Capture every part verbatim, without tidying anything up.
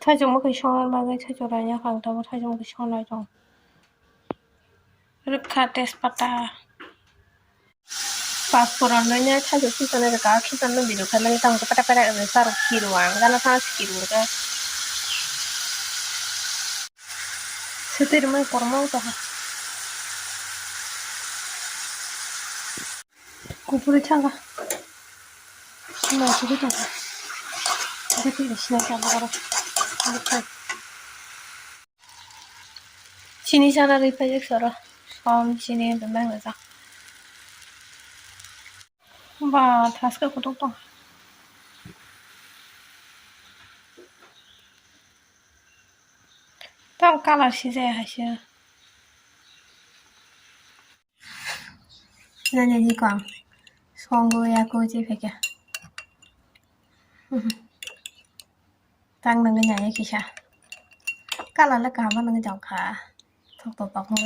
Thaichuk mwkhwi songna bagwi thaichuk raina kha ang tabuk thaichuk mwkhwi songnai tong. Rwkha tejpata. Pasporon no nya thaichuk khichano rwkha, khichano video khaimani tamo pata pata rwkha, sarok kiru ang gana thang kiru rwkha. Sete rwmani kormo wngkha. Kupuri thanga. Sima kupuri thanga. Jadi di sini sama orang. Bukan. Chini sana ri pajak soro. Som chini bemang na. Ba, thaska kutuk tong. Tang color si jaya hai se. Nanya ni kong. Songo ya ko je pheke. Tang nang nanya kisa. Color le kaham nang jong kha. Thok to tok mo.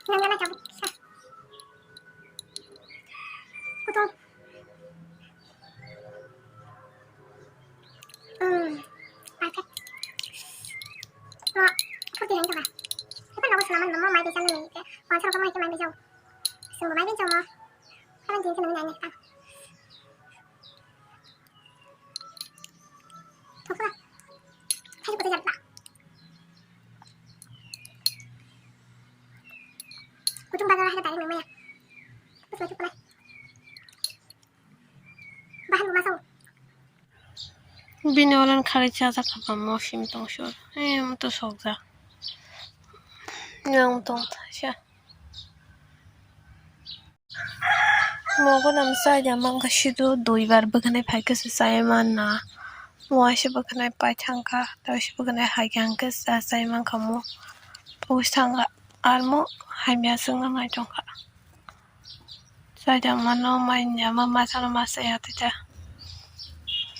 Nang nang jong sa. Kutung. Hmm, perfect. Mo, purti nang jong kha. Ipan bagus naman mo mai bijang ni. Wansa ko mai ke mai bijang. Sungguh mai bijang mo. Kapan jin ke nang nanya ta. Thokla. Thai ko jarla. Kutung baga hada dari mama ya. Terus lagi pula. Bahan rumah sau. Bini olan khari chajak kha mosim tong sur. Em to sokjak. Yang tong thaisa. Mogo nam chaya mankha sidu duibar bwkhanai phaikhe se chaya manna. Waisa bwkhanai paithangkha, waisa bwkhanai haikhe hwnkhe cha chaya mankha mo. Pogos thangkha armo hamya chwngno naitongkha. Chaya mano manya ma machano ma chaya tita.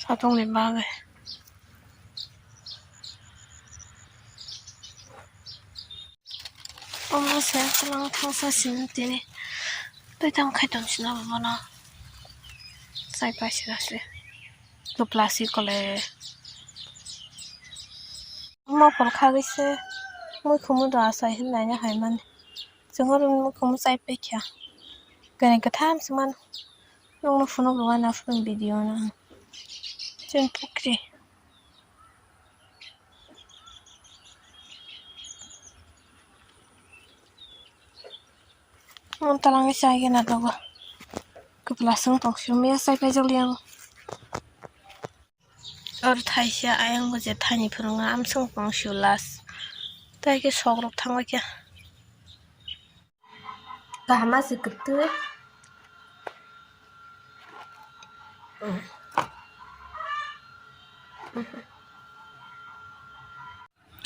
Satungni bagwi. Omo se kwlwng thangsa sini tini twi tang khai tong sino bono chai pai sira se kwpla si kole omo pol khagwi se mui khumu do achai hinwi naina hai mani chwng oro mui khumu chai pai kha kene kwtham se mano nokno phunuk rwmani aphuru video no chini pukri. Ang talangwi chai gana dogo. Kwpla swng tong simi ya chai paijak liya. Or thaisa ayang bo je thani phwrwnga amswng tong sio last. Tai khe sok rok thangbai khe. Kaham se kwtwi.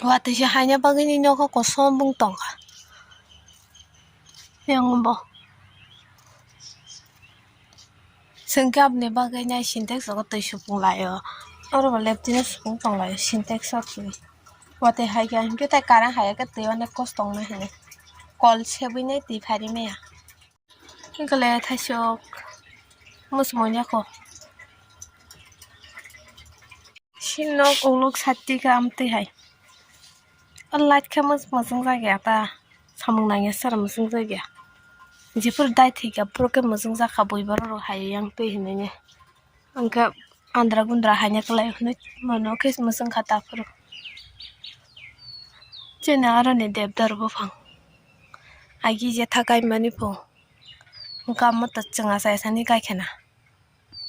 Watwi se haina bagwi ni nogo kosom bung tongkha. Yang bo. Sengke aboni bagwi nai sintex rogo twi supung laio. Oro bo leptino supung tong laio sintex o twi. Watwi hai khe hinkhe tai current hai khe twi onek kosto wngnai hinwi. Kol sebwi nai twi phari maya. Hinkhe le thaisok muchung ya kho. Sinok uluk sati khe amtwi hai. O light khe mos-, mosong jak ya ta. Samung nangya sara mosong jak ya. Jephuru dai thwikha phuru khe mosong jak kha bui borok rok hai yang twi hinwi. Hwnkhe andra gundra haina kwlai hwnwi mano khe mwswng kha ta phuru. Chini aroni debdar buphang agi jetha kaimani pho hwnkhe amo to chwng achai achai ni kaikha na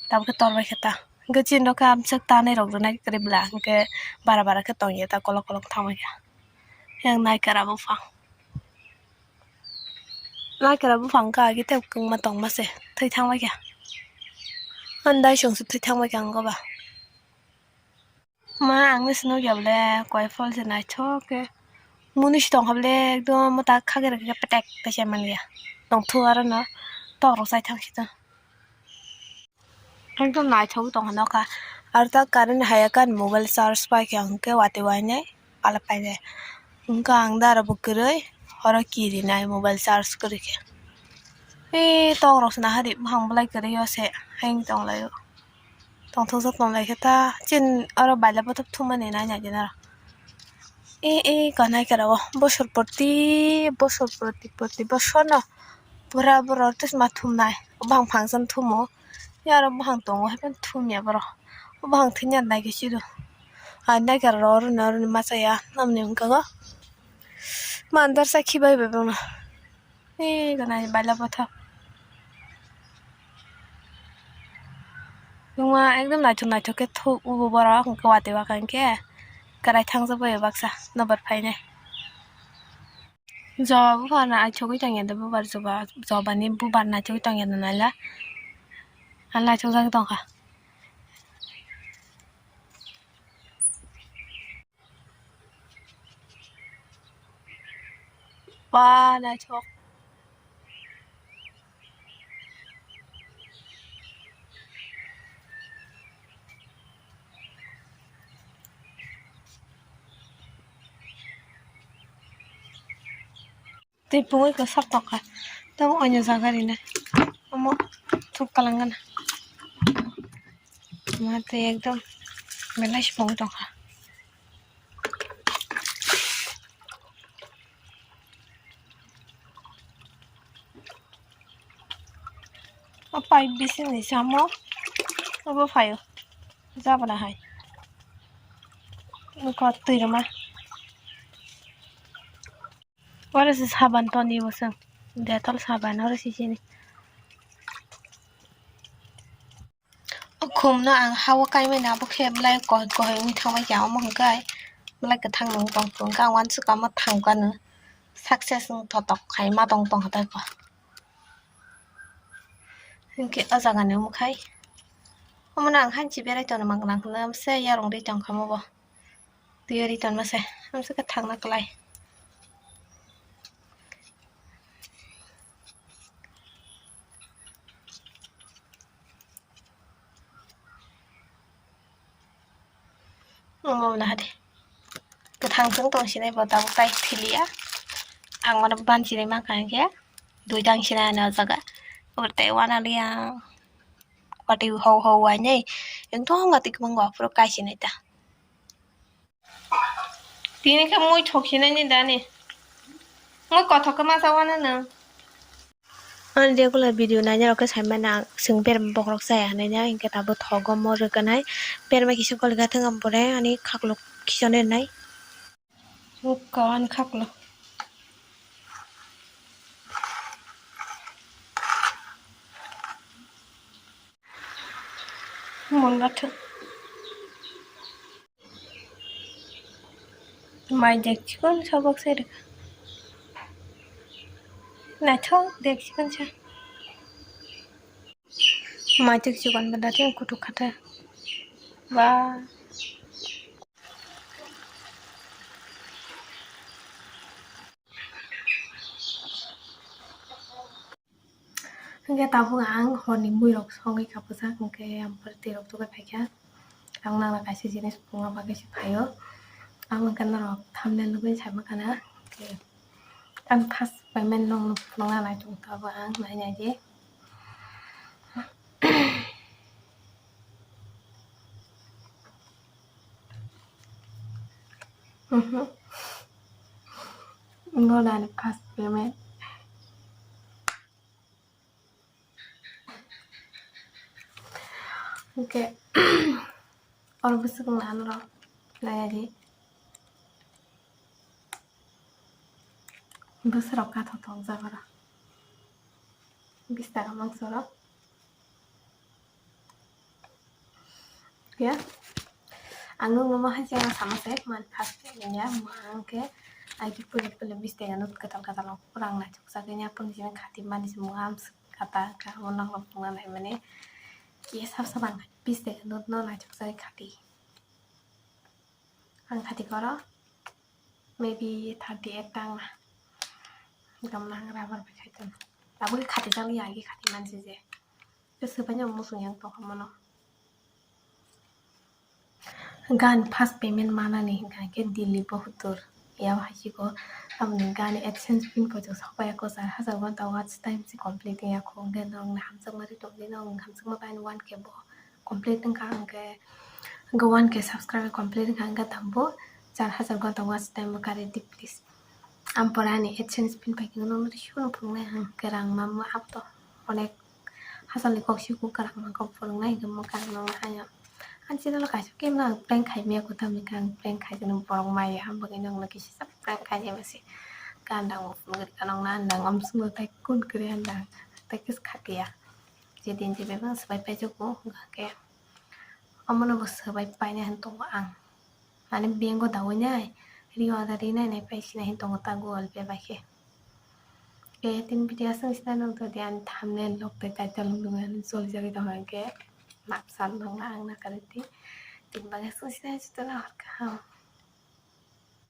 tabukhe torbai khe ta hwnkhe chini rok khe amswk tanai rok rwnai kwrwi bwla hwnkhe bara bara khe tongya ta kolok kolok thangbai kha yang naikara buphang. Naikara buphang kha agi tei kwngma tongma se thwi thangbai kha. Andai songsi thwi thangbai kha ang ba. Ma ang nw swnwi ya bole koi phol se naithok khe. Muni si tong kha bole ekdom mota khagera khe petek ta se manya. Tong thu aro no tok rok chai thang si to. Ekdom naithok tong kha nokha. Aro ta current haya khe ani mobile charge pai khe hwnkhe watwi wainai pala painai. Hwnkhe ang da aro bo kwrwi Oro kirinai mobile charge kwrwi khe. E tok rok se nahari buphang belai kwrwi o se hang tong lai o. Tongthokjak tong lai khe ta chin oro baila bothop thumani nai nai din oro. E e kanai khe oro bosor proti bosor proti proti bosor no pura borok twi ma thumnai buphang function thumo. Ya oro buphang tongo haiphano thumya borok buphang thwngya nai khe chido. Hai nai khe oro oro ni masa ya namni wngkha go. Mandar sa khibai bai bono. Ee, ganai baila botha. Nungma ekdom naithok naithok khe thuk ubo borok, hwnkhe watwi waka hinkhe kwrai thangjak bai baksa nobar phainai. Joba buphar naithogwi tongya de bubar joba, jobani bubar naithogwi tongya de naila. Ang naithokjagwi tongkha. Ba naithok. Twi pungwi kwsak tongkha. Tamo oino jaga rina. Omo thuk kalang gana. Omo twi ekdom belai se pungwi tongkha. O pipe bisingni samo obo phaio. Jabra hai. Nukho twi rwma. Oro se saban toni bo chwng. Dettol saban oro se chini. O khum no ang ha o kai mani abo khe belai kohoi kohoi wngwi thang bai kha omo hwnkhe belai kwthang nung tong phuru hwnkhe ang uansuk kha omo thang kha no success wng thotok khai ma tong tong hatai kho. Hinkhe o jaga ni omo khai omo no ang hanchi berai tongna mang nang hwnwi se yarwng ri tong kha omo bo. Twi ri tongma se amsa khe thangna kwlai. Omo wngna hade kwthang chwng tong sinai bo tabuk tai thiliya. Ang mano banchi ri mankha hinkhe dui tang sinai ani o jaga. Obo tei uanaliya kwtwi hou hou uainai ekdom kwtwi kwbangma aphuru kai sinai ta. Tini khe mui thok sinai ni dani. Mui kothok khe masa uanano. Ani regular video nainai rok khe sai mano ang chwng berma bokhorok chaya hinui ya, hinkhe tabuk thogo mo rwgwnai. Berma kisa goliga thwng pore ani khaklok kisa nai. Bukka ani khaklok. Mon gathwk. Mai dek chikon sa bok sai rwkha. Naithok dek chikon sa. Mai dek chikon ba dati kutuk khata. Ba. Hwnkhe tabuk ang horni muirok songwi kapujak, hwnkhe ang pore twi rok tugwi phaikha. Ang nangna kaisa jinis phunukna bagwi se phaio. Ang hwnkhe norok thumbnail nugwi sai mankha na. Hwnkhe ang first payment nokno phunukna nai tongo, tabuk ang nai nai di. Mhm. Abo ani first payment. Hwnkhe oro bwswk wngna norok nai di. Bwswk rok kathok thok jak oro. Bish taka mangso rok. Ya. Ang nungno ma hai se sama se man first time ya, ma ang khe ai ki pule pule bish taka note kwtal kwtal rok pura ang naichuk chak ya, pun jini khati mani se mungha am kata ka mo nang rok pungna nai mani ki sab sab ang bish taka note no naichuk chak khati. Ang khati koro maybe thirty eight tang na. Gam nang rubber bai khai tong. Tabuk khati jang ya ki khati man se je. Kwswk bai no muchung yang tong kha mono. Gan first payment manani hwnkha khe Delhi Bahadur Yao hai siko tamni gani AdSense pin poito sokpaiya ko char hajar gonta watch time se complete wngya ko, hwnkhe norokni hamjakma ri tongdi, norokni hamjakma bai one K bo complete wngkha, hwnkhe, hwnkhe one K subscriber complete wngkha, hwnkhe tambo char hajar gonta watch time bo karidi please. Ampore ani AdSense pin pai khe norokno ri sukno phunuknai ang, hwnkhe rang mamma ang to onek hachal ni kok si kok kwrak ma kok phunuknai, hwnkhe mwkhang nokna haino. Ani channel o kaisa khe no ang prank khai maya ko, tamni khe ang prank khai jani borok maya, hambai khe nokno kisa prank khai jani se. Khe andang bo phunukgwi kha nokna, andang amsukno tai kun kwrwi andang tai kisa kha khe ya. Je din je bebak swbai paijago, hwnkhe omono bo swbai painai hwn tongo ang. Ani bank o dawi nai, rio ada ri nai nai pai sinai hwn tongo ta Google Pay bai khe. Khe tini video aswk sinai nukdi ani thumbnail rok tei title rok nukdi ani choli jagwi tongkha, hwnkhe napsal nokna ang nakaridi. Tini bagwi aswk sinai jotono hor kaham.